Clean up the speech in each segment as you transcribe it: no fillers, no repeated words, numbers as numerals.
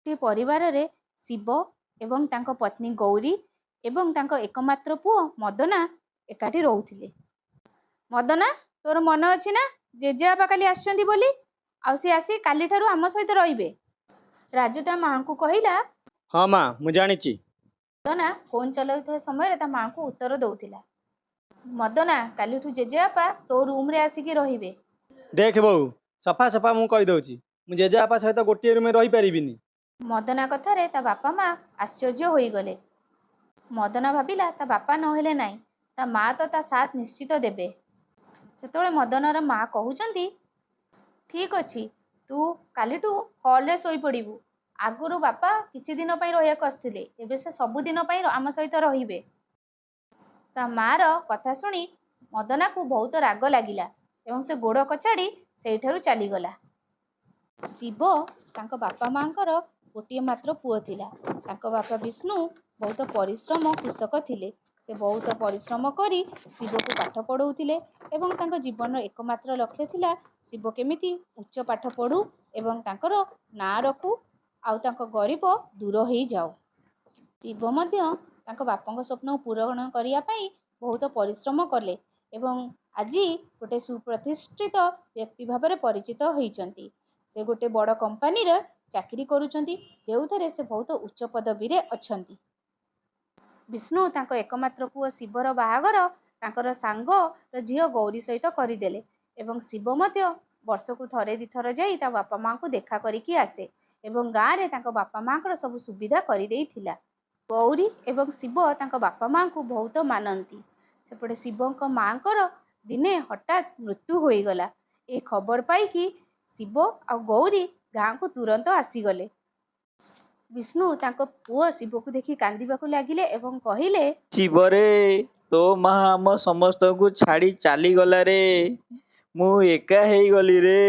ଗୋଟିଏ ପରିବାରରେ ଶିବ ଏବଂ ତାଙ୍କ ପତ୍ନୀ ଗୌରୀ ଏବଂ ତାଙ୍କ ଏକମାତ୍ର ପୁଅ ମଦନା ଏକାଠି ରହୁଥିଲେ। ମଦନା, ତୋର ମନେ ଅଛି ନା ଜେଜେବାପା କାଲି ଆସୁଛନ୍ତି ବୋଲି? ଆଉ ସେ ଆସି କାଲିଠାରୁ ଆମ ସହିତ ରହିବେ। ରାଜୁ ତା ମାଆଙ୍କୁ କହିଲା। ହଁ ମା, ମୁଁ ଜାଣିଛି। ମଦନା ଫୋନ୍ ଚଲାଉଥିବା ସମୟରେ ତା ମାଆଙ୍କୁ ଉତ୍ତର ଦଉଥିଲା। ମଦନା, କାଲିଠୁ ଜେଜେବାପା ତୋ ରୁମରେ ଆସିକି ରହିବେ। ଦେଖ ବୋଉ, ସଫା ସଫା ମୁଁ କହିଦେଉଛି, ମୁଁ ଜେଜେବାପା ସହିତ ଗୋଟିଏ ରୁମରେ ରହିପାରିବିନି। ମଦନା କଥାରେ ତା ବାପା ମା ଆଶ୍ଚର୍ଯ୍ୟ ହୋଇଗଲେ। ମଦନା ଭାବିଲା, ତା ବାପା ନହେଲେ ନାହିଁ, ତା ମା ତ ତା ସାଥ ନିଶ୍ଚିତ ଦେବେ। ସେତେବେଳେ ମଦନାର ମା କହୁଛନ୍ତି, ଠିକ୍ ଅଛି, ତୁ କାଲିଠୁ ହଲରେ ଶୋଇପଡ଼ିବୁ। ଆଗରୁ ବାପା କିଛି ଦିନ ପାଇଁ ରହିବାକୁ ଆସିଥିଲେ, ଏବେ ସେ ସବୁଦିନ ପାଇଁ ଆମ ସହିତ ରହିବେ। ତା ମାର କଥା ଶୁଣି ମଦନାକୁ ବହୁତ ରାଗ ଲାଗିଲା ଏବଂ ସେ ଗୋଡ଼ କଚାଡ଼ି ସେଇଠାରୁ ଚାଲିଗଲା। ଶିବ ତାଙ୍କ ବାପା ମାଙ୍କର ଗୋଟିଏ ମାତ୍ର ପୁଅ ଥିଲା। ତାଙ୍କ ବାପା ବିଷ୍ଣୁ ବହୁତ ପରିଶ୍ରମ କୃଷକ ଥିଲେ। ସେ ବହୁତ ପରିଶ୍ରମ କରି ଶିବକୁ ପାଠ ପଢ଼ଉଥିଲେ ଏବଂ ତାଙ୍କ ଜୀବନର ଏକମାତ୍ର ଲକ୍ଷ୍ୟ ଥିଲା ଶିବ କେମିତି ଉଚ୍ଚ ପାଠ ପଢ଼ୁ ଏବଂ ତାଙ୍କର ନାଁ ରଖୁ ଆଉ ତାଙ୍କ ଗରିବ ଦୂର ହେଇଯାଉ। ଶିବ ମଧ୍ୟ ତାଙ୍କ ବାପାଙ୍କ ସ୍ୱପ୍ନକୁ ପୂରଣ କରିବା ପାଇଁ ବହୁତ ପରିଶ୍ରମ କଲେ ଏବଂ ଆଜି ଗୋଟେ ସୁପ୍ରତିଷ୍ଠିତ ବ୍ୟକ୍ତି ଭାବରେ ପରିଚିତ ହୋଇଛନ୍ତି। ସେ ଗୋଟେ ବଡ଼ କମ୍ପାନୀରେ ଚାକିରି କରୁଛନ୍ତି, ଯେଉଁଥିରେ ସେ ବହୁତ ଉଚ୍ଚ ପଦବୀରେ ଅଛନ୍ତି। ବିଷ୍ଣୁ ତାଙ୍କ ଏକମାତ୍ର ପୁଅ ଶିବର ବାହାଘର ତାଙ୍କର ସାଙ୍ଗର ଝିଅ ଗୌରୀ ସହିତ କରିଦେଲେ ଏବଂ ଶିବ ମଧ୍ୟ ବର୍ଷକୁ ଥରେ ଦୁଇଥର ଯାଇ ତା ବାପା ମାଆଙ୍କୁ ଦେଖା କରିକି ଆସେ ଏବଂ ଗାଁରେ ତାଙ୍କ ବାପା ମାଆଙ୍କର ସବୁ ସୁବିଧା କରିଦେଇଥିଲା। ଗୌରୀ ଏବଂ ଶିବ ତାଙ୍କ ବାପା ମାଆଙ୍କୁ ବହୁତ ମାନନ୍ତି। ସେପଟେ ଶିବଙ୍କ ମାଆଙ୍କର ଦିନେ ହଠାତ୍ ମୃତ୍ୟୁ ହୋଇଗଲା। ଏ ଖବର ପାଇକି ଶିବ ଆଉ ଗୌରୀ ଗାଁକୁ ତୁରନ୍ତ ଆସିଗଲେ। ବିଷ୍ଣୁ ତାଙ୍କ ପୁଅ ଶିବକୁ ଦେଖି କାନ୍ଦିବାକୁ ଲାଗିଲେ ଏବଂ କହିଲେ, ଶିବରେ, ତୋ ମା ଆମ ସମସ୍ତଙ୍କୁ ଛାଡ଼ି ଚାଲିଗଲା ରେ, ମୁଁ ଏକା ହେଇଗଲି ରେ।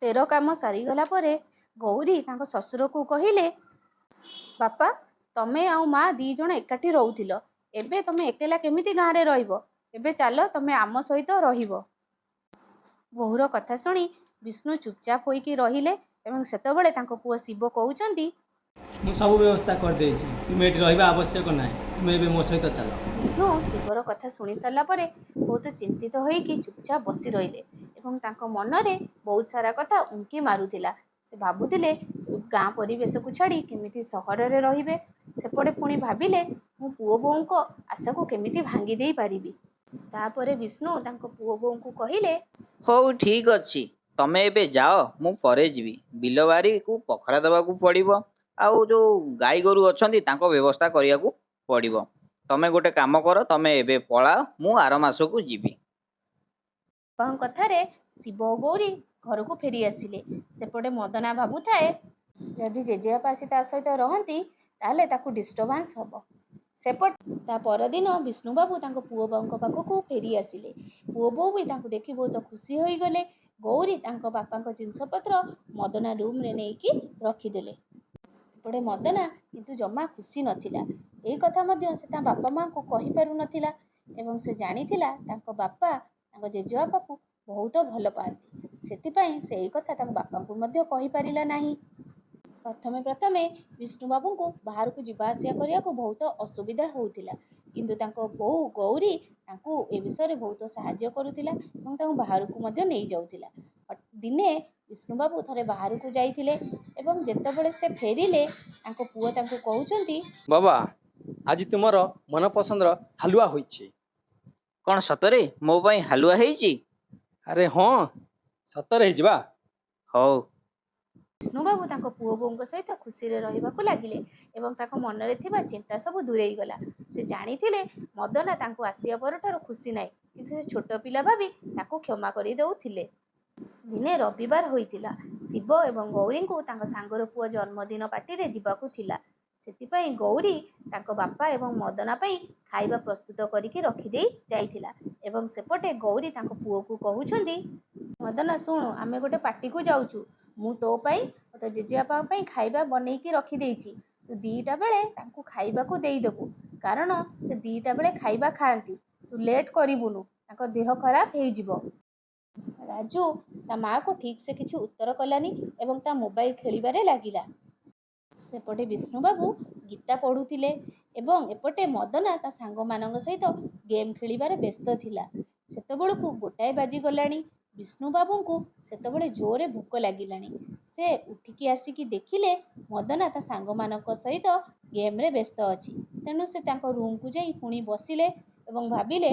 13 କାମ ସରିଗଲା ପରେ ଗୌରୀ ତାଙ୍କ ଶ୍ୱଶୁରକୁ କହିଲେ, ବାପା, ତମେ ଆଉ ମା ଦି ଜଣ ଏକାଠି ରହୁଥିଲ, ଏବେ ତମେ ଏକଲା କେମିତି ଗାଁରେ ରହିବ? ଏବେ ଚାଲ, ତମେ ଆମ ସହିତ ରହିବ। ବୋହୂର କଥା ଶୁଣି ବିଷ୍ଣୁ ଚୁପଚାପ ହୋଇକି ରହିଲେ ଏବଂ ସେତେବେଳେ ତାଙ୍କ ପୁଅ ଶିବ କହୁଛନ୍ତି, ମୁଁ ସବୁ ବ୍ୟବସ୍ଥା କରିଦେଇଛି, ତୁମେ ଏଠି ରହିବା ଆବଶ୍ୟକ ନାହିଁ, ତୁମେ ଏବେ ମୋ ସହିତ ଚାଲ। ବିଷ୍ଣୁ ଶିବର କଥା ଶୁଣି ସାରିଲା ପରେ ବହୁତ ଚିନ୍ତିତ ହୋଇକି ଚୁପଚାପ ବସି ରହିଲେ ଏବଂ ତାଙ୍କ ମନରେ ବହୁତ ସାରା କଥା ଉଙ୍କି ମାରୁଥିଲା। ସେ ଭାବୁଥିଲେ ଗାଁ ପରିବେଶକୁ ଛାଡ଼ି କେମିତି ସହରରେ ରହିବେ। ସେପଟେ ପୁଣି ଭାବିଲେ, ମୁଁ ପୁଅ ବୋହୂଙ୍କ ଆଶାକୁ କେମିତି ଭାଙ୍ଗି ଦେଇ ପାରିବି। ତାପରେ ବିଷ୍ଣୁ ତାଙ୍କ ପୁଅ ବୋହୂଙ୍କୁ କହିଲେ, ହଉ ଠିକ୍ ଅଛି, ତମେ ଏବେ ଯାଅ, ମୁଁ ପରେ ଯିବି। ବିଲବାରିକୁ ପଖରା ଦେବାକୁ ପଡ଼ିବ ଆଉ ଯୋଉ ଗାଈ ଗୋରୁ ଅଛନ୍ତି ତାଙ୍କ ବ୍ୟବସ୍ଥା କରିବାକୁ ପଡ଼ିବ। ତମେ ଗୋଟେ କାମ କର, ତମେ ଏବେ ପଳାଅ, ମୁଁ ଆର ମାସକୁ ଯିବି। ବାପାଙ୍କ କଥାରେ ଶିବ ଓ ଗୌରୀ ଘରକୁ ଫେରି ଆସିଲେ। ସେପଟେ ମଦନା ଭାବୁଥାଏ, ଯଦି ଜେଜେବାପା ଆସି ତା ସହିତ ରହନ୍ତି ତାହେଲେ ତାକୁ ଡିଷ୍ଟର୍ବାନ୍ସ ହବ। ସେପଟେ ତା ପରଦିନ ବିଷ୍ଣୁବାବୁ ତାଙ୍କ ପୁଅ ବୋହୂଙ୍କ ପାଖକୁ ଫେରି ଆସିଲେ। ପୁଅ ବୋହୂ ବି ତାଙ୍କୁ ଦେଖି ବହୁତ ଖୁସି ହୋଇଗଲେ। ଗୌରୀ ତାଙ୍କ ବାପାଙ୍କ ଜିନିଷପତ୍ର ମଦନା ରୁମରେ ନେଇକି ରଖିଦେଲେ। ଏପଟେ ମଦନା କିନ୍ତୁ ଜମା ଖୁସି ନଥିଲା। ଏଇ କଥା ମଧ୍ୟ ସେ ତା ବାପା ମାଆଙ୍କୁ କହିପାରୁନଥିଲା ଏବଂ ସେ ଜାଣିଥିଲା ତାଙ୍କ ବାପା ତାଙ୍କ ଜେଜେବାପାକୁ ବହୁତ ଭଲ ପାଆନ୍ତି, ସେଥିପାଇଁ ସେ ଏଇ କଥା ତାଙ୍କ ବାପାଙ୍କୁ ମଧ୍ୟ କହିପାରିଲା ନାହିଁ। ପ୍ରଥମେ ପ୍ରଥମେ ବିଷ୍ଣୁବାବୁଙ୍କୁ ବାହାରକୁ ଯିବା ଆସିବା କରିବାକୁ ବହୁତ ଅସୁବିଧା ହେଉଥିଲା, କିନ୍ତୁ ତାଙ୍କ ବୋହୂ ଗୌରୀ ତାଙ୍କୁ ଏ ବିଷୟରେ ବହୁତ ସାହାଯ୍ୟ କରୁଥିଲା ଏବଂ ତାଙ୍କୁ ବାହାରକୁ ମଧ୍ୟ ନେଇଯାଉଥିଲା। ଦିନେ ବିଷ୍ଣୁବାବୁ ଥରେ ବାହାରକୁ ଯାଇଥିଲେ ଏବଂ ଯେତେବେଳେ ସେ ଫେରିଲେ, ତାଙ୍କ ପୁଅ ତାଙ୍କୁ କହୁଛନ୍ତି, ବାବା, ଆଜି ତୁମର ମନପସନ୍ଦର ହାଲୁଆ ହୋଇଛି। କ'ଣ ସତରେ ମୋ ପାଇଁ ହାଲୁଆ ହେଇଛି? ଆରେ ହଁ, ସତରେ ହେଇଛି ବା। ହଉ। ବିଷ୍ଣୁବାବୁ ତାଙ୍କ ପୁଅ ବୋହୂଙ୍କ ସହିତ ଖୁସିରେ ରହିବାକୁ ଲାଗିଲେ ଏବଂ ତାଙ୍କ ମନରେ ଥିବା ଚିନ୍ତା ସବୁ ଦୂରେଇ ଗଲା। ସେ ଜାଣିଥିଲେ ମଦନା ତାଙ୍କୁ ଆସିବା ପରଠାରୁ ଖୁସି ନାହିଁ, କିନ୍ତୁ ସେ ଛୋଟ ପିଲା ଭାବି ତାକୁ କ୍ଷମା କରିଦେଉଥିଲେ। ଦିନେ ରବିବାର ହୋଇଥିଲା। ଶିବ ଏବଂ ଗୌରୀଙ୍କୁ ତାଙ୍କ ସାଙ୍ଗର ପୁଅ ଜନ୍ମଦିନ ପାର୍ଟିରେ ଯିବାକୁ ଥିଲା। ସେଥିପାଇଁ ଗୌରୀ ତାଙ୍କ ବାପା ଏବଂ ମଦନା ପାଇଁ ଖାଇବା ପ୍ରସ୍ତୁତ କରିକି ରଖିଦେଇ ଯାଇଥିଲା ଏବଂ ସେପଟେ ଗୌରୀ ତାଙ୍କ ପୁଅକୁ କହୁଛନ୍ତି, ମଦନା ଶୁଣୁ, ଆମେ ଗୋଟେ ପାର୍ଟିକୁ ଯାଉଛୁ। ମୁଁ ତୋ ପାଇଁ ଓ ତୋ ଜେଜେବାପାଙ୍କ ପାଇଁ ଖାଇବା ବନେଇକି ରଖିଦେଇଛି। ତୁ 2ଟା ବେଳେ ତାଙ୍କୁ ଖାଇବାକୁ ଦେଇଦେବୁ, କାରଣ ସେ 2ଟା ବେଳେ ଖାଇବା ଖାଆନ୍ତି। ତୁ ଲେଟ୍ କରିବୁନୁ, ତାଙ୍କ ଦେହ ଖରାପ ହେଇଯିବ। ରାଜୁ ତା ମାଆକୁ ଠିକ୍ ସେ କିଛି ଉତ୍ତର କଲାନି ଏବଂ ତା ମୋବାଇଲ ଖେଳିବାରେ ଲାଗିଲା। ସେପଟେ ବିଷ୍ଣୁବାବୁ ଗୀତା ପଢ଼ୁଥିଲେ ଏବଂ ଏପଟେ ମଦନା ତା ସାଙ୍ଗମାନଙ୍କ ସହିତ ଗେମ୍ ଖେଳିବାରେ ବ୍ୟସ୍ତ ଥିଲା। ସେତେବେଳକୁ 1 ବାଜିଗଲାଣି। ବିଷ୍ଣୁବାବୁଙ୍କୁ ସେତେବେଳେ ଜୋରରେ ଭୋକ ଲାଗିଲାଣି। ସେ ଉଠିକି ଆସିକି ଦେଖିଲେ ମଦନା ତା ସାଙ୍ଗମାନଙ୍କ ସହିତ ଗେମ୍ରେ ବ୍ୟସ୍ତ ଅଛି। ତେଣୁ ସେ ତାଙ୍କ ରୁମ୍କୁ ଯାଇ ପୁଣି ବସିଲେ ଏବଂ ଭାବିଲେ,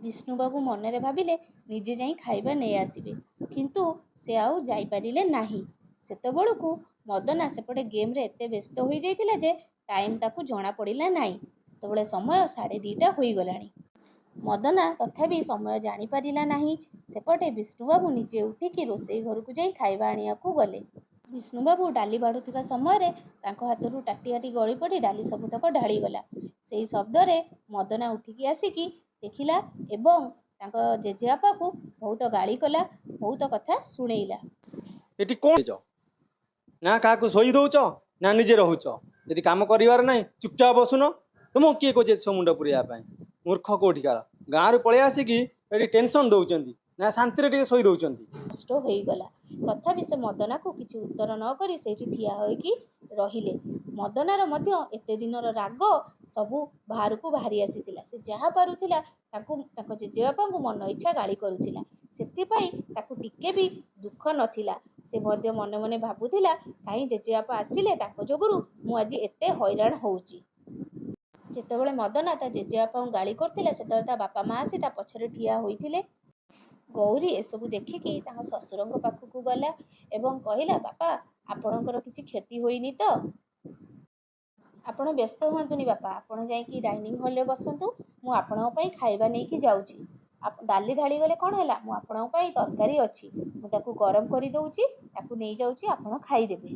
ବିଷ୍ଣୁବାବୁ ମନରେ ଭାବିଲେ ନିଜେ ଯାଇ ଖାଇବା ନେଇ ଆସିବେ, କିନ୍ତୁ ସେ ଆଉ ଯାଇପାରିଲେ ନାହିଁ। ସେତେବେଳକୁ ମଦନା ସେପଟେ ଗେମ୍ରେ ଏତେ ବ୍ୟସ୍ତ ହୋଇଯାଇଥିଲା ଯେ ଟାଇମ୍ ତାକୁ ଜଣାପଡ଼ିଲା ନାହିଁ। ସେତେବେଳେ ସମୟ 2:30 ହୋଇଗଲାଣି। ମଦନା ତଥାପି ସମୟ ଜାଣିପାରିଲା ନାହିଁ। ସେପଟେ ବିଷ୍ଣୁବାବୁ ନିଜେ ଉଠିକି ରୋଷେଇ ଘରକୁ ଯାଇ ଖାଇବା ଆଣିବାକୁ ଗଲେ। ବିଷ୍ଣୁବାବୁ ଡାଲି ବାଢ଼ୁଥିବା ସମୟରେ ତାଙ୍କ ହାତରୁ ତାଟିଆଟି ଗଳିପଡ଼ି ଡାଲି ସବୁତକ ଢାଳିଗଲା। ସେଇ ଶବ୍ଦରେ ମଦନା ଉଠିକି ଆସିକି ଦେଖିଲା ଏବଂ ତାଙ୍କ ଜେଜେବାପାକୁ ବହୁତ ଗାଳି କଲା, ବହୁତ କଥା ଶୁଣେଇଲା। ଏଠି କ'ଣ ହେଇଛ? ନା କାହାକୁ ଶୋଇ ଦଉଛ ନା ନିଜେ ରହୁଛ। ଯଦି କାମ କରିବାର ନାହିଁ ଚୁପଚାପ ବସୁନ। ତୁମକୁ କିଏ କହୁଛି ଏତେ ସବୁ ମୁଣ୍ଡ ପୁରେଇବା ପାଇଁ? ମୂର୍ଖ କୋଉଠିକାର, ଗାଁରୁ ପଳେଇ ଆସିକି ଏଠି ଟେନସନ୍ ଦଉଛନ୍ତି, ନା ଶାନ୍ତିରେ ଟିକେ ଶୋଇ ଦଉଛନ୍ତି। ନଷ୍ଟ ହୋଇଗଲା। ତଥାପି ସେ ମଦନାକୁ କିଛି ଉତ୍ତର ନ କରି ସେଇଠି ଠିଆ ହୋଇକି ରହିଲେ। ମଦନାର ମଧ୍ୟ ଏତେ ଦିନର ରାଗ ସବୁ ବାହାରକୁ ବାହାରି ଆସିଥିଲା। ସେ ଯାହା ପାରୁଥିଲା ତାଙ୍କୁ, ତାଙ୍କ ଜେଜେବାପାଙ୍କୁ ମନ ଇଚ୍ଛା ଗାଳି କରୁଥିଲା। ସେଥିପାଇଁ ତାକୁ ଟିକେ ବି ଦୁଃଖ ନଥିଲା। ସେ ମଧ୍ୟ ମନେ ମନେ ଭାବୁଥିଲା, କାହିଁ ଜେଜେବାପା ଆସିଲେ, ତାଙ୍କ ଯୋଗୁରୁ ମୁଁ ଆଜି ଏତେ ହଇରାଣ ହେଉଛି। ଯେତେବେଳେ ମଦନା ତା ଜେଜେବାପାଙ୍କୁ ଗାଳି କରୁଥିଲା, ସେତେବେଳେ ତା ବାପା ମା ଆସି ତା ପଛରେ ଠିଆ ହୋଇଥିଲେ। ଗୌରୀ ଏସବୁ ଦେଖିକି ତାଙ୍କ ଶ୍ୱଶୁରଙ୍କ ପାଖକୁ ଗଲା ଏବଂ କହିଲା, ବାପା, ଆପଣଙ୍କର କିଛି କ୍ଷତି ହୋଇନି ତ? ଆପଣ ବ୍ୟସ୍ତ ହୁଅନ୍ତୁନି ବାପା, ଆପଣ ଯାଇକି ଡାଇନିଂ ହଲରେ ବସନ୍ତୁ, ମୁଁ ଆପଣଙ୍କ ପାଇଁ ଖାଇବା ନେଇକି ଯାଉଛି। ଡାଲି ଢାଳିଗଲେ କ'ଣ ହେଲା, ମୁଁ ଆପଣଙ୍କ ପାଇଁ ତରକାରୀ ଅଛି, ମୁଁ ତାକୁ ଗରମ କରିଦେଉଛି, ତାକୁ ନେଇଯାଉଛି, ଆପଣ ଖାଇଦେବେ।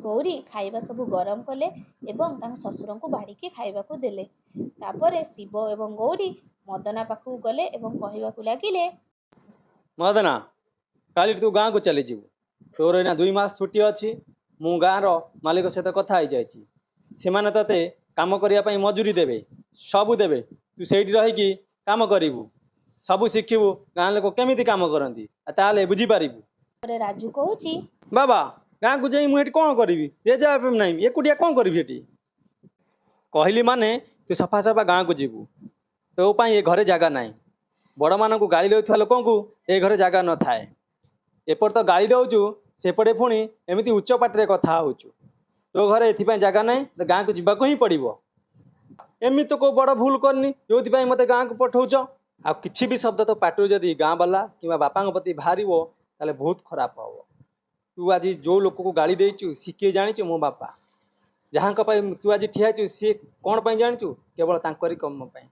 ଗୌରୀ ଖାଇବା ସବୁ ଗରମ କଲେ ଏବଂ ତାଙ୍କ ଶ୍ୱଶୁରଙ୍କୁ ବାଢ଼ିକି ଖାଇବାକୁ ଦେଲେ। ତାପରେ ଶିବ ଏବଂ ଗୌରୀ ମଦନା ପାଖକୁ ଗଲେ ଏବଂ କହିବାକୁ ଲାଗିଲେ, ମଦନା, କାଲି ତୁ ଗାଁକୁ ଚାଲିଯିବୁ। ତୋର ଏଇନା 2 ମାସ ଛୁଟି ଅଛି। ମୁଁ ଗାଁର ମାଲିକ ସହିତ କଥା ହେଇଯାଇଛି। ସେମାନେ ତୋତେ କାମ କରିବା ପାଇଁ ମଜୁରୀ ଦେବେ, ସବୁ ଦେବେ। ତୁ ସେଇଠି ରହିକି କାମ କରିବୁ, ସବୁ ଶିଖିବୁ ଗାଁ ଲୋକ କେମିତି କାମ କରନ୍ତି, ଆଉ ତାହେଲେ ବୁଝିପାରିବୁ। ତାପରେ ରାଜୁ କହୁଛି, ବାବା, ଗାଁକୁ ଯାଇ ମୁଁ ଏଠି କ'ଣ କରିବି? ଜେଜେବାପା ନାହିଁ, ଏକୁଟିଆ କ'ଣ କରିବି ସେଠି? କହିଲି ମାନେ ତୁ ସଫା ସଫା ଗାଁକୁ ଯିବୁ। ତୋ ପାଇଁ ଏ ଘରେ ଜାଗା ନାହିଁ। ବଡ଼ମାନଙ୍କୁ ଗାଳି ଦେଉଥିବା ଲୋକଙ୍କୁ ଏ ଘରେ ଜାଗା ନଥାଏ। ଏପଟେ ତ ଗାଳି ଦେଉଛୁ, ସେପଟେ ପୁଣି ଏମିତି ଉଚ୍ଚ ପାଟିରେ କଥା ହେଉଛୁ। ତୋ ଘରେ ଏଥିପାଇଁ ଜାଗା ନାହିଁ, ତ ଗାଁକୁ ଯିବାକୁ ହିଁ ପଡ଼ିବ। ଏମିତି ତ କେଉଁ ବଡ଼ ଭୁଲ କରିନି ଯେଉଁଥିପାଇଁ ମୋତେ ଗାଁକୁ ପଠଉଛ। ଆଉ କିଛି ବି ଶବ୍ଦ ତୋ ପାଟିରୁ ଯଦି ଗାଁ ବାଲା କିମ୍ବା ବାପାଙ୍କ ପ୍ରତି ବାହାରିବ, ତାହେଲେ ବହୁତ ଖରାପ ହେବ। ତୁ ଆଜି ଯେଉଁ ଲୋକକୁ ଗାଳି ଦେଇଛୁ ସିଏ କିଏ ଜାଣିଛୁ? ମୋ ବାପା। ଯାହାଙ୍କ ପାଇଁ ତୁ ଆଜି ଠିଆ ହେଇଛୁ ସିଏ କ'ଣ ପାଇଁ ଜାଣିଛୁ? କେବଳ ତାଙ୍କରି କର୍ମ ପାଇଁ।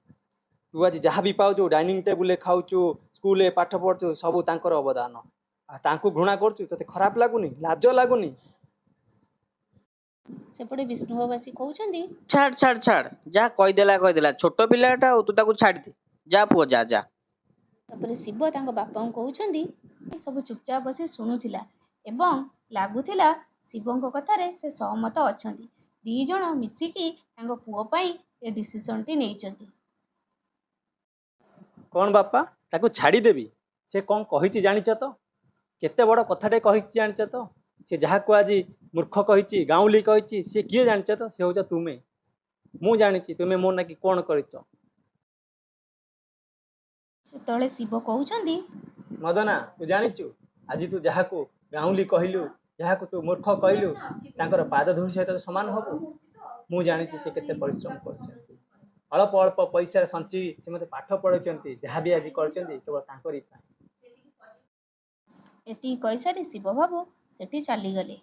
ତୁ ଆଜି ଯାହା ବି ପାଉଛୁ, ଡାଇନିଂ ଟେବୁଲରେ ଖାଉଛୁ, ସ୍କୁଲରେ ପାଠ ପଢ଼ୁଛୁ, ସବୁ ତାଙ୍କର ଅବଦାନ। ଆଉ ତାଙ୍କୁ ଘୃଣା କରୁଛୁ, ତୋତେ ଖରାପ ଲାଗୁନି? ଲାଜ ଲାଗୁନି? ସେପଟେ ବିଷ୍ଣୁବାବୁ ଆସି କହୁଛନ୍ତି, ଛାଡ଼ ଛାଡ଼ ଛାଡ଼, ଯାହା କହିଦେଲା କହିଦେଲା, ଛୋଟ ପିଲାଟା ଆଉ, ତୁ ତାକୁ ଛାଡ଼ିଦେ। ଯା ପୁଅ, ଯା ଯା। ତାପରେ ଶିବ ତାଙ୍କ ବାପାଙ୍କୁ କହୁଛନ୍ତି, ସବୁ ଚୁପଚାପ ବସି ଶୁଣୁଥିଲା ଏବଂ ଲାଗୁଥିଲା ଶିବଙ୍କ କଥାରେ ସେ ସହମତ ଅଛନ୍ତି। 2 ଜଣ ମିଶିକି ତାଙ୍କ ପୁଅ ପାଇଁ ଏ ଡିସିସନଟି ନେଇଛନ୍ତି। କ'ଣ ବାପା, ତାକୁ ଛାଡ଼ିଦେବି? ସେ କ'ଣ କହିଛି ଜାଣିଛ ତ? କେତେ ବଡ଼ କଥାଟେ କହିଛି ଜାଣିଛ ତ? ସେ ଯାହାକୁ ଆଜି ମୂର୍ଖ କହିଛି, ଗାଉଁଲି କହିଛି, ସେ କିଏ ଜାଣିଛ ତ? ସେ ହେଉଛ ତୁମେ। ମୁଁ ଜାଣିଛି ତୁମେ ମୋ ନାକି କ'ଣ କରିଛ। ସେତେବେଳେ ଶିବ କହୁଛନ୍ତି, ମଦନା, ତୁ ଜାଣିଛୁ ଆଜି ତୁ ଯାହାକୁ ଗାଉଁଲି କହିଲୁ, ଯାହାକୁ ତୁ ମୂର୍ଖ କହିଲୁ, ତାଙ୍କର ପାଦ ଧୂଳି ସହିତ ସମାନ ହବୁ। ମୁଁ ଜାଣିଛି ସେ କେତେ ପରିଶ୍ରମ କରୁଛନ୍ତି। ଅଳ୍ପ ଅଳ୍ପ ପଇସାରେ ସଞ୍ଚି ସେ ମୋତେ ପାଠ ପଢ଼ାଇଛନ୍ତି। ଯାହା ବି ଆଜି କରିଛନ୍ତି କେବଳ ତାଙ୍କରି ପାଇଁ। ଏତିକି କହିସାରି ଶିବ ବାବୁ ସେଠି ଚାଲିଗଲେ।